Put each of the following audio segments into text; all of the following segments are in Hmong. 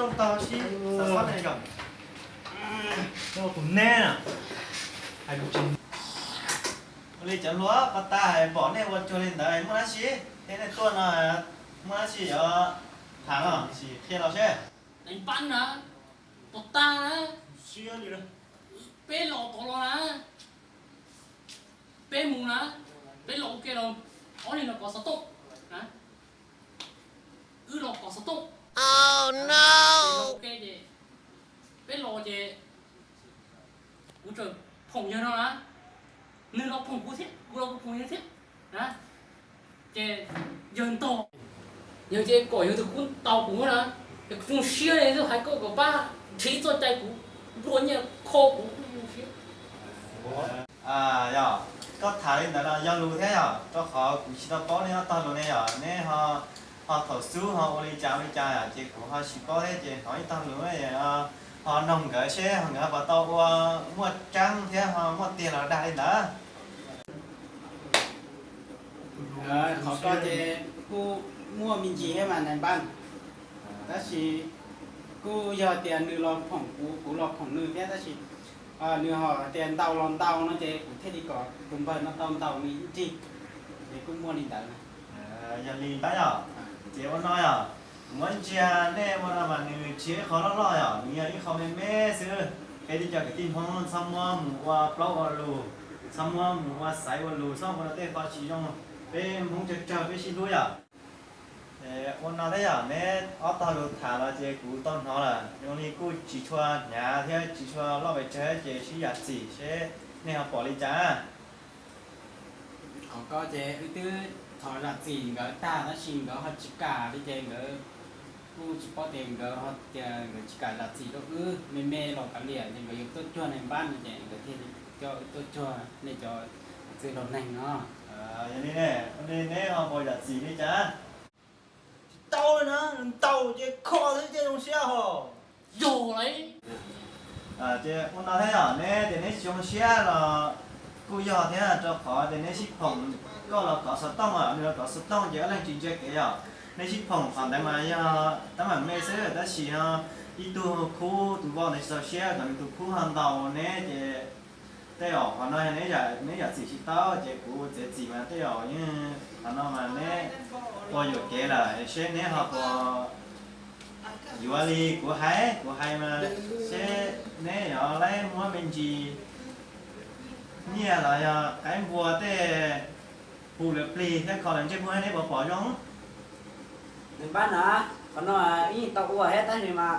Rooj tog sib xav xob nej yom. Tus neb na, hais lus tsis, ua li cov hluas pov tag pom nej ua cuag li ntawd muaj dab tsi, thiab nej tuaj no muaj dab tsi yuav tham no sim qhia los seb. Deev pab na, pov tag na, peb los tod los na, peb mus na, peb los ua ke los, ob niag los kov xov tooj na, wb los kov xov tooj, peb los ua ke ces, peb los ces kuv tseem phoom yawg no na, nws los phoom kuv thiab, kuv los kuv phoom yawg thiab na, ces yawg ntog, yawg ces kom yawg tus kub ntaus kuv na, es kuv zoo siab li, hais koj kom pab nrhiav txoj cai kuv nplua nyiaj kho kuv kuj zoo siab. Yog koj tham li ntawd los yog lus thiab yom, rau qhov kuv tsis tau paub neb ob tog lus ne yom, neb ho thaum xub ho ua li cas ua li cas yom, ces kuv ho tsis paub thiab ces hnov ib tog lus ho noog nkawd seb ho nkawd ho puas tau ua muaj tseeb thiab ho muaj tiag los dag li ntawd. Qhov ko ces kuj muaj me ntsis thiab mas nais npab, tab sis kuj yog tias nws los phoom kuv, kuv los phoom nws thiab, tab sis nws ho tias ntaus los ntaus no ces kuv thiaj li kom tus npawg no tau ntaus nws ib rig, ces kuj muaj li ntawd. Yog li ntawd yom, ces ua no yom, kuv muab ntsia nej ua no mas nws tsis yog ib qho loj loj yom, nws yog ib qho me me xwb. Peb tib co kwv tij Hmoob txhob muab mus ua plaub ua lus, txhob muab mus ua xaiv ua lus, txhob ua tej qho tsis zoo, peb Hmoob tsawg tsawg peb sib hlub yom. Ua no thiab yom, neb ob tog lus tham los ces kuv tau hnov lawm, zoo li kuj tsis tshua hnyav thiab tsis tshua loj pes tsawg ces sib yam txim seb nej ho pom li cas. Qhov ko ces wb twb thov zam txim nkawd tag tab sis nkawd ho tsis kam li ces nkawd kuj tsis paub tias nkawd ho tias nkawd tsis kam zam txim rau wb, me me los kav liam ces nkawd yuav tuaj cuag nais npab no ces nkawd thiaj li coj wb tuaj cuag nej cov txwj laus neeg no. Yog li ne, ua li neb ho puas zam txim li cas? Tsis tau li na, ntaus ces kho xwb thiaj zoo siab hos. Yog li. Ces ua no thiab yom, neb tias neb tsis zoo siab los kuj yog thiab, rau qhov tias neb sib phoom, koj los kov xov tooj, nws los kov xov tooj ces ob leeg tsis ntsia kev yom. Neb sib phoom qhov ntawd mas yog teeb meem me xwb, tab sis ho ib tug khub tus vauj ntawd tsis txaus siab kom nws tus khub ho ntaus neb ces tej zaum qhov no neb zam txim tsis tau ces kuv txiav txim mas tej zaum yeej qhov no mas neb puas yuam kev lawm seb neb ho puas yuav li kuv hais, kuv hais mas seb neb yuav laib muab me ntsis nyiaj los yog qaib npua tej hu lawv plig thiab kho lawv ntsej muag neb puas pom zoo? Npab na, qhov no ib tau ua thiab tab sis mas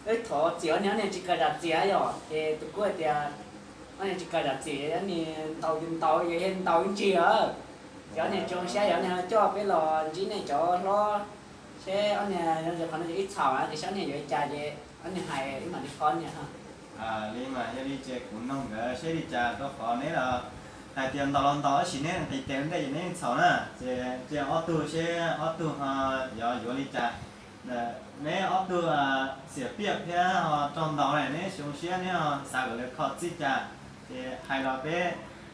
wb thov txim ob niag, ob niag tsis kam zam txiv yom, ces tus kuj hais tias ob niag tsis kam zam txim, ob niag ntaus ntaus yog ntaus ib ntsis os. Ces ob niag tsis zoo siab, yog ob niag coj peb los ntsib nej cov hlob seb ob niag qhov no ces ib txhaum ces seb ob niag yuav li cas ces ob niag hais wb mam li kho ob niag. Li mas yog li ces kuv noog nkawd seb li cas rau qhov neb los hais tias ntaus los ntaus tab sis neb nqis tes ntej ces neb yeej txhaum na. Ces cia ob tug seb ob tug ho yuav yuav li cas. Neb ob tug xiam piaj thiab ho raug ntaus ne, neb tsis zoo siab neb ho xav kom lawv kho txij cas, ces hais los peb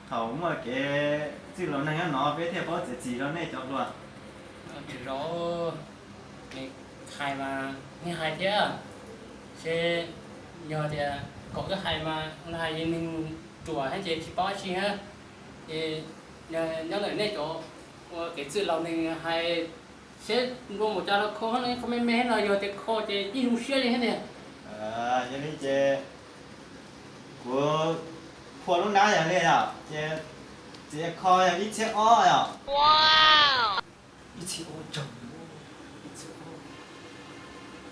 thaum muaj kev txwj laus neeg nyob no peb thiaj paub txiav txim rau nej cov hluas. Tsis zoo, hais mas nej hais thiab, seb yog tias kom wb hais mas hais neeg ruam thiab ces tsis paub dab tsi thiab. Ces nyob ntawm nej cov ua kev txwj laus neeg hais seb npua mus cas los kho, kho me me no yog tias kho ces yeej zoo siab li thiab tiag. Yog li ces kuv phua lub nab yog li yom, ces txiav kho yog ib txhiab ob yom. Ib txhiab ob tsaug, ib txhiab ob,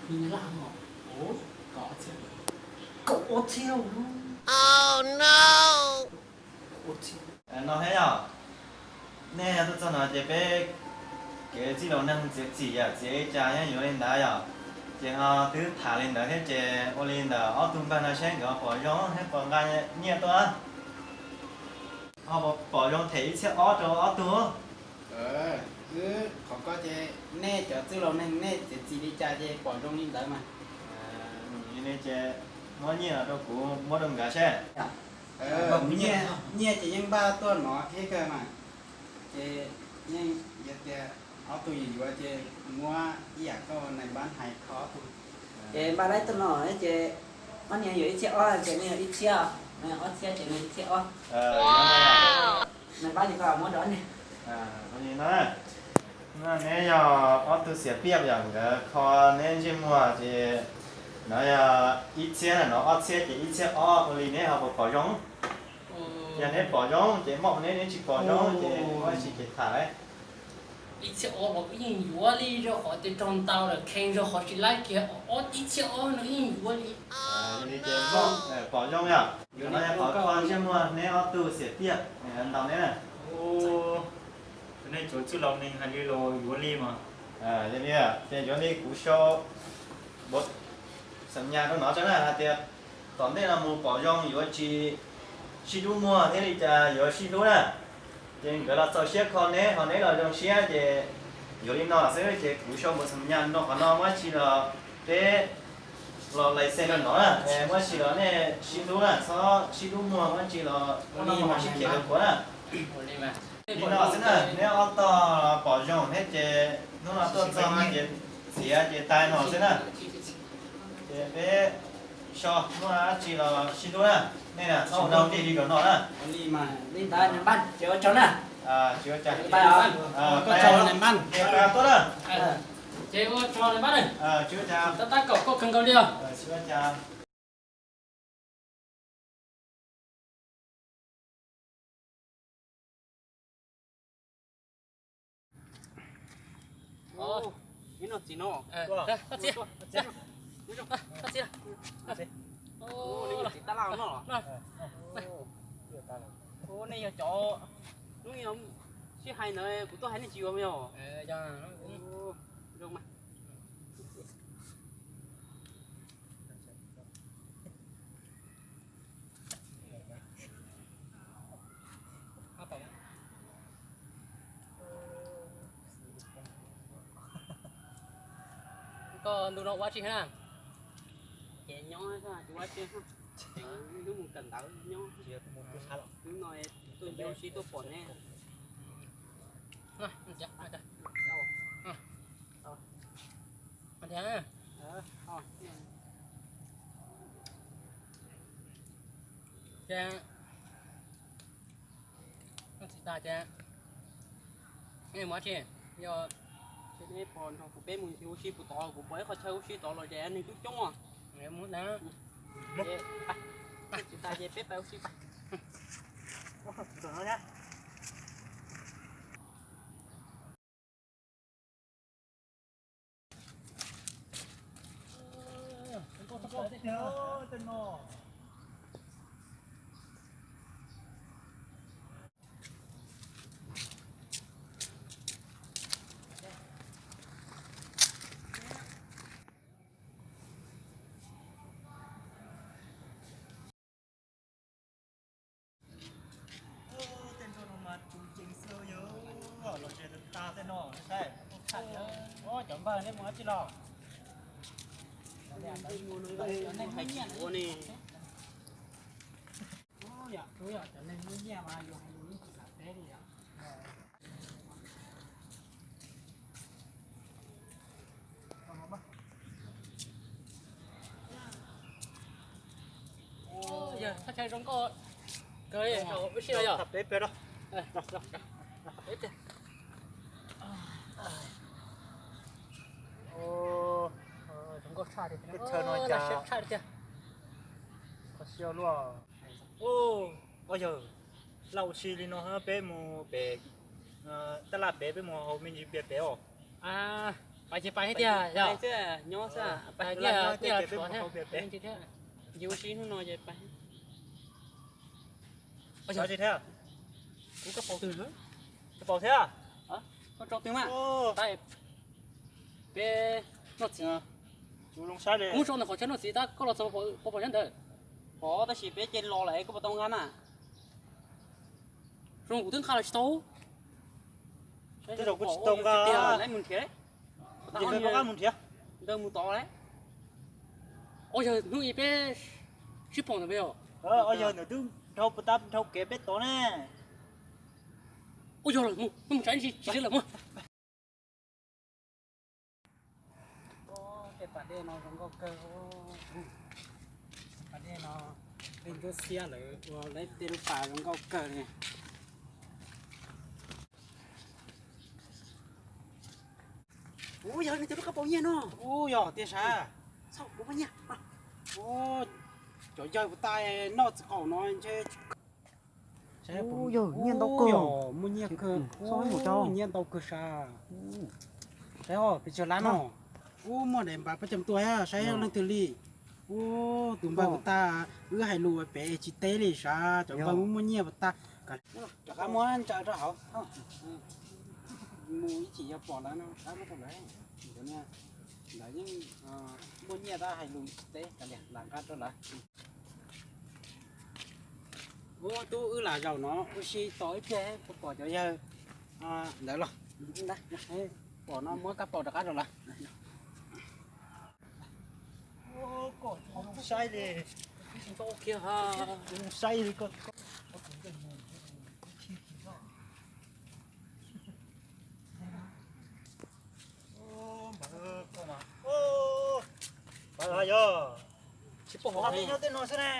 me nyuam laj os, kaum ob txhiab, kaum ob txhiab. No thiab yom, nej tuaj txog no ces peb kev txij laus neeg txiav txim yom, txiav li cas yeej yuav li ntawd yom. Ces ho twb tham li ntawd thiab ces ua li ntawm ob tug npawg no seb nkawd ho pom zoo thiab puas nqa nyiaj tuaj, ho pom zoo them ib txhiab ob rau ob tug. Wb qhov ko ces nej cov txwj laus neeg nej txiav txim li cas ces pom zoo li ntawd mas. Ces muab nyiaj los rau kuv muab rau nkawd seb. Nyiaj ces yeej npaj tuaj no thiab kawg mas. Ces yeej yog tias ob tug yuav yuav ces muab ib yam koj nais npab hais kho ob tug. Ces npaj laib tuaj no ces ob niag yog ib txhiab ob ces nws yog ib txhiab, nws yog ob txhiab ces nws ib txhiab ob. Nws pab ces koj muab rau ob niag. No, neb yog ob tug xiam piaj yog nkawd kho neb ntsej muag ces no yog ib txhiab na, no ob txhiab ces ib txhiab ob ua li, neb ho puas pom zoo? Yog neb pom zoo ces muaj, neb, neb tsis pom zoo ces muaj tsis ces tham. Ib txhiab ob los yeej yuav li, rau qhov tias raug ntau lawm, kheej rau qhov tsis laib kiag, ob ib txhiab ob no yeej yuav li. Yog li ces pom zoo yom, no yog qhov kho ntsej muag neb ob tug xiam piaj, ntaus neb na. Nej cov txwj laus neeg hais li los yuav li mas. Yog li ces yuav li kuv sau npaum xam nyas rau no tso na hais tias tom ntej no mus pom zoo yuav tsis sib hlub muag thiab li cas yuav sib hlub na. Ces nkawd los txaus siab kho neb ho neb los zoo siab ces yuav li no xwb ces kuv sau npaum xam nyas rau qhov no, muaj tsi los peb los lais xej rau no na, muaj tsi los nej sib hlub na, txhob sib hlub muag, muaj tsi los ua no sib khiav rau kuv na. Li no xwb na, neb ob tog pom zoo thiab ces hnub no tuaj txog no ces txiav ces tag no xwb na. Ces peb so muaj dab tsi los sib hlub na, nej txhob ua dog dig li rau no na. Li ntawd npaj ces ua tsaug na. Tsis ua cas. Koj tsaug npaj. Ces pab tuaj na. Ces ua tsaug npaj na. Tsis ua cas. Tab tab kaum koj kawg nkaus li os. Tsis ua cas. Ib no txiv no. Txiv, txiv tab laj no. Nej yog cov hnub sib hais ntawd kuv tuaj hais nej tsis yuav yog. Zoo mas. Koj ntu no ua tsi na? Ces nyob tsis ua tsi, hnub mus kawm ntawv nyob. Hnub no tuaj ncig ua si tuaj pom neb. Ces txiv tas ces nej mus tsi? Yog neb pom nrog kuv peb mus ncig ua si puas tod, kuv pom ib qho chaw ua si tod los ces neeg coob coob os. Txiv tas ces peb pais ua si. Tej nroj no mas tus ceev xwb yog los tsev tas tej no saib. Cov npawg nej mus dab tsi los? Cov neeg muaj nyiaj mas yus hais lus yeej tsis xav teb li yom. Yog thaj chaw zoo nkauj kawg li, ua si no yog. Peb peb da. Zoo nkauj tshaj li, siab tshaj li tiag. Ua yog laj ua si li no peb mus pem, tab laj pem peb mus haus me ntsis npias pem os. Pais ces pais thiab tiag yog. Nyob xwb, pais tiag tiag peb mus haus npias pem. Ncig ua si hnub no ces pais. Xav tsis thiab? Kuv koj paus twg? Koj paus thiab? Koj tso twg mas? Peb noj txiv. Kuv tso ntawm qhov chaw noj txiv tab koj los txog pom pom sab ntawd. Pom tab sis peb ces los lawm koj puas tau nqa mas? Zoo kuv twb nqa los tsis tau. Tej zaum kuv tsis tau nqa. Lawv mus nrhiav. Ntawd mus tod lawm. Ua yog hnub ib peb sib pom ntawm peb os. Ua yog ntawm twb dhau puas tab dhau kev peb tod ne. Ua yog los mus, mus tsav tsis tsis lawm mus. Pas dej no zoo nkauj kawg. Pas dej no, peb ntub xiab lawv ua lawv tej lub pas zoo nkauj kawg li. Ub, yog nws cov lub kab paus nyiaj no. Ub, yog tiag sav. Ub, cov yawg puas tau noj txiv qaum no ntshe. Ub, yawg, nyiaj ntau kawg. Muaj nyiaj kawg, nyiaj ntau kawg sav. Saib os, pes tsawg lab no. Ub, muaj daim npav pab cam tua, saib leej twg li. Ub, tus npawg puas tau, wb hais lus pem tsis teb li sav, cov npawg muaj muaj nyiaj puas tau. Rov qab muab ntsaws rau hauv. Mus ib chim yog pom lawv no, rov qab muab rau lawv. Ntawd yeej muaj nyiaj tab hais lus tsis teb, kav liam, lam nqa rau lawv. Ub, tub, wb lam zaum no ua si tos ib pliag puas pom cov yawg ntawd los. Pom no muab kab paus rov qab rau lawv. Saib li, saib li. Yog tsis pom hov, nyob tej no xwb ne.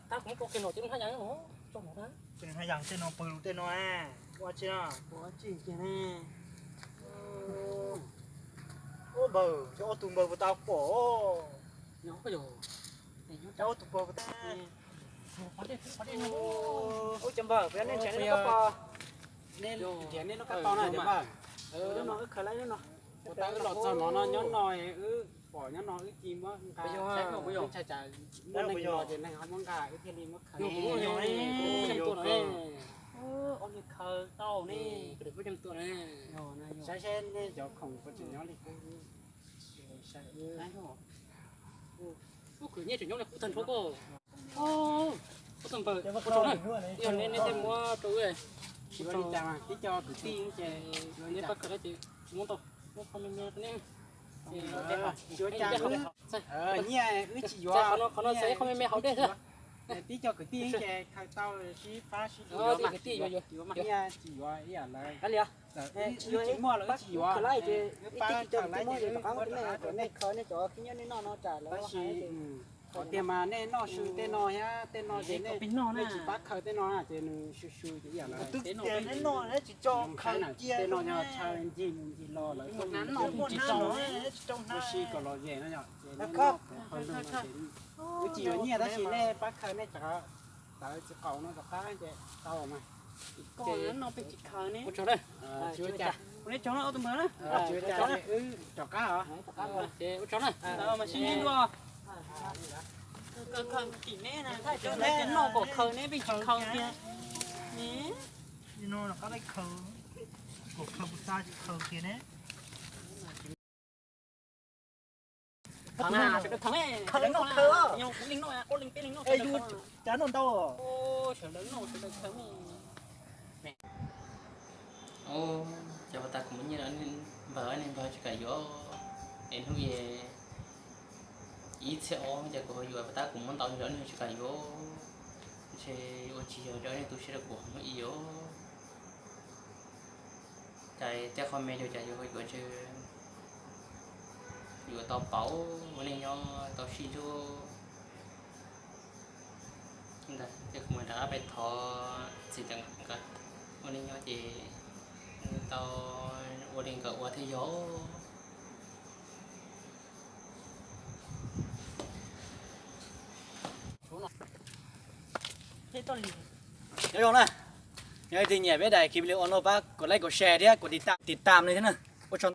Tab kuv muab rau kiag no ces hnab yas, hnab yas tej no pw lus tej no, ua tsi no, ua tsi kiag ne. Ub npawg, cov ob tug npawg puas tau pom? Cov ob tug npawg puas tau? Ub cov npawg, puas yog nej ntshe nej lub kab paus? Nej nrhiav nej lub kab paus na cov npawg. Lub no wb khaws lawm lub no. Puas tau wb los txog no no nyob no wb pom nyob no wb cia muab nqa, muaj neeg los ces neeg ho muab nqa wb thiaj li muab khaws. Ob niag khaws tau ne, saib seb nej cov khoom puas tseem nyob li kuv. Ub, khwv nyiaj tseem nyob li qub tag nrho koj. Ub, tus npawg, ua tsaug na, yog nej thiaj muab rau wb. Tsis ua li cas mas tib co kwv tij ces nej pab khaws ces muab tau, muab qhov me me rau nej. Nyiaj wb tsis yuav, qhov no txawm ib qho me me hauv dej xwb. Tib co kwv tij ces khaws tau sib pab sib yuav mas, nyiaj tsis yuav ib yam lawv. Wb tsis muaj los wb tsis yuav, wb pab khaws lawm ces wb pab rov qab muab rau nej, nej khaws nej cov khib nyiab nej noj no tsam lawv. Tab sis qhov tiag mas nej noj swb tej no thiab tej no ces nej tsis pab khaws tej no ces nws swb swb ces ib yam lawv. Twb tias nej noj nej tsis tso khaws cia, tej no yog chaw ncig mus ncig los lawv muaj hnab no, ua si kom los ze no yom, ces nej noj kom hawv lug no ces wb tsis yuav nyiaj tab sis nej pab khaws nej cov tawv txiv qaum no rov qab ces tau mas. Ua tsaug na, tsis ua cas, ua tsaug na ob tug npawg na, tsis ua cas, wb rov qab os. Ua tsaug na, mas sib ntsib dua. Khaws tim neb na, neb noj kom khaws neb pheej tsis khaws tiag. Khaws, khaws, khaws tiag ne. Cas noj ntau. Ub, cov pas tas kuv muaj nyiaj npawg, nej npawg tsis kam yuav, es hnub ib ib txhiab ob ces kuv ho yuav, pas tas kuv muab ntau li lawm nej tsis kam yuav, ntshe ua tsis yog, nej tu siab rau kuv hnub ib os. Cas tej qho me yog cas yuav yuav ntshe yuav tau pauv ua neej nyob tau sib hlub. Ntawd ces kuv mam rov qab pais thov txiv tawm nkawd ua neej nyob ces tau ua li nkawd ua thiaj yog. Nyob zoo na, yog leej twg nyiam peb daim clip video no pab kom like, kom share thiab kom tiv tam, tiv tam li thiab na. Ua tsaug.